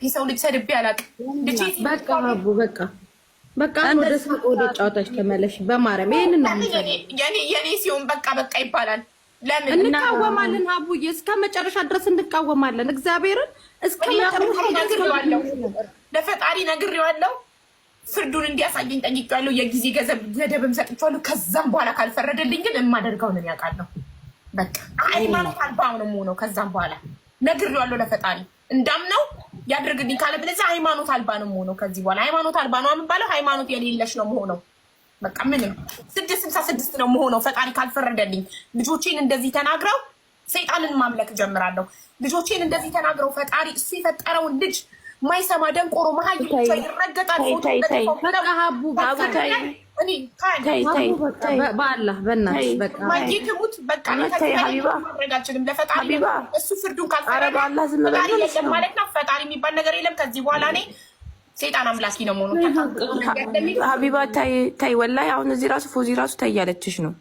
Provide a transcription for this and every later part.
የሰው ልጅ ሰድቤ አላውቅም። በቃ ሀቡ በቃ በቃ ወደ ሳቅ ወደ ጨዋታሽ ተመለሽ። በማርያም ይሄንን ነው የኔ ሲሆን በቃ በቃ ይባላል። ለምን እንቃወማለን? ሀቡዬ እስከ መጨረሻ ድረስ እንቃወማለን። እግዚአብሔርን እስከ መጨረሻ ነግሬዋለሁ፣ ለፈጣሪ ነግሬዋለሁ። ፍርዱን እንዲያሳየኝ ጠይቄዋለሁ። የጊዜ ገደብም ሰጥቼዋለሁ። ከዛም በኋላ ካልፈረደልኝ ግን የማደርገውን እኔ አውቃለሁ። በቃ ሃይማኖት አልባ ነው የምሆነው። ከዛም በኋላ ነግሬዋለሁ ለፈጣሪ እንዳምነው ያድርግልኝ ካለበለዚያ ሃይማኖት አልባ ነው የምሆነው። ከዚህ በኋላ ሃይማኖት አልባ ነው የምባለው። ሃይማኖት የሌለሽ ነው የምሆነው። በቃ ምንም 666 ነው የምሆነው ፈጣሪ ካልፈረደልኝ። ልጆቼን እንደዚህ ተናግረው ሰይጣንን ማምለክ ጀምራለሁ። ልጆቼን እንደዚህ ተናግረው ፈጣሪ እሱ የፈጠረውን ልጅ ማይሰማ ደንቆሮ መሀይም ብቻ ይረገጣል። በአላህ በእናትሽ በቃ ትሙት በቃ ማድረግ አልችልም። ለፈጣሪ እሱ ፍርዱን ካልፈረደ ፈጣሪ የለም ማለት ነው። ፈጣሪ የሚባል ነገር የለም። ከዚህ በኋላ እኔ ሰይጣን አምላኪ ነው መሆኑ። ሀቢባ ታይ፣ ወላሂ አሁን እዚህ ራሱ ፎዚ ራሱ ታይ ያለችሽ ነው።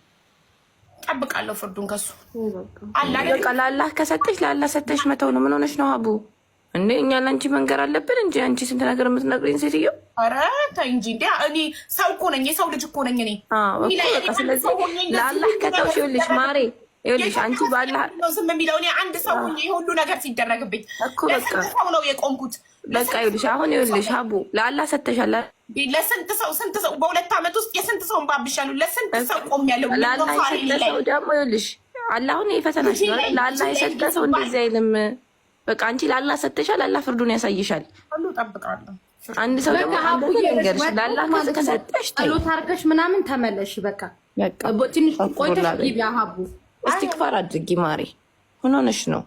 ጠብቃለሁ ፍርዱን ከሱ። በቃ ለአላህ ከሰጠሽ ለአላህ ሰጠሽ መተው ነው። ምን ሆነሽ ነው ሀቡ? እንዴ እኛ ለአንቺ መንገር አለብን እንጂ አንቺ ስንት ነገር የምትነግሪኝ ሴትዮ። ኧረ ተይ እንጂ እንዴ! እኔ ሰው እኮ ነኝ፣ የሰው ልጅ እኮ ነኝ እኔ። ስለዚህ ለአላህ ከተውሽ፣ ይኸውልሽ ማሬ፣ ይኸውልሽ አንቺ ባላህ ነው ዝም የሚለው። እኔ አንድ ሰው ሆኜ የሁሉ ነገር ሲደረግብኝ እኮ በቃ ሰው ነው የቆምኩት። በቃ ይኸውልሽ አሁን ይኸውልሽ ሀቡ ለአላህ ሰተሻል። ለስንት ሰው ስንት ሰው በ2 ዓመት ውስጥ የስንት ሰውን ባብሻለሁ። ለስንት ሰው ቆሜያለሁ። ለአላህ የሰጠ ሰው ደግሞ ይኸውልሽ አላሁን የፈተናሽ ነው። ለአላህ የሰጠ ሰው እንደዚህ አይልም። በቃ አንቺ ለአላህ ሰተሻል። አላህ ፍርዱን ያሳይሻል። አንድ ሰው ደግሞ ነገርሽ ለአላህ ከሰጠሽ ጸሎት አድርገሽ ምናምን ተመለሽ። በቃ ትንሽ ቆይተሽ ግቢ። ሀቡ እስቲግፋር አድርጊ ማሬ። ምን ሆነሽ ነው?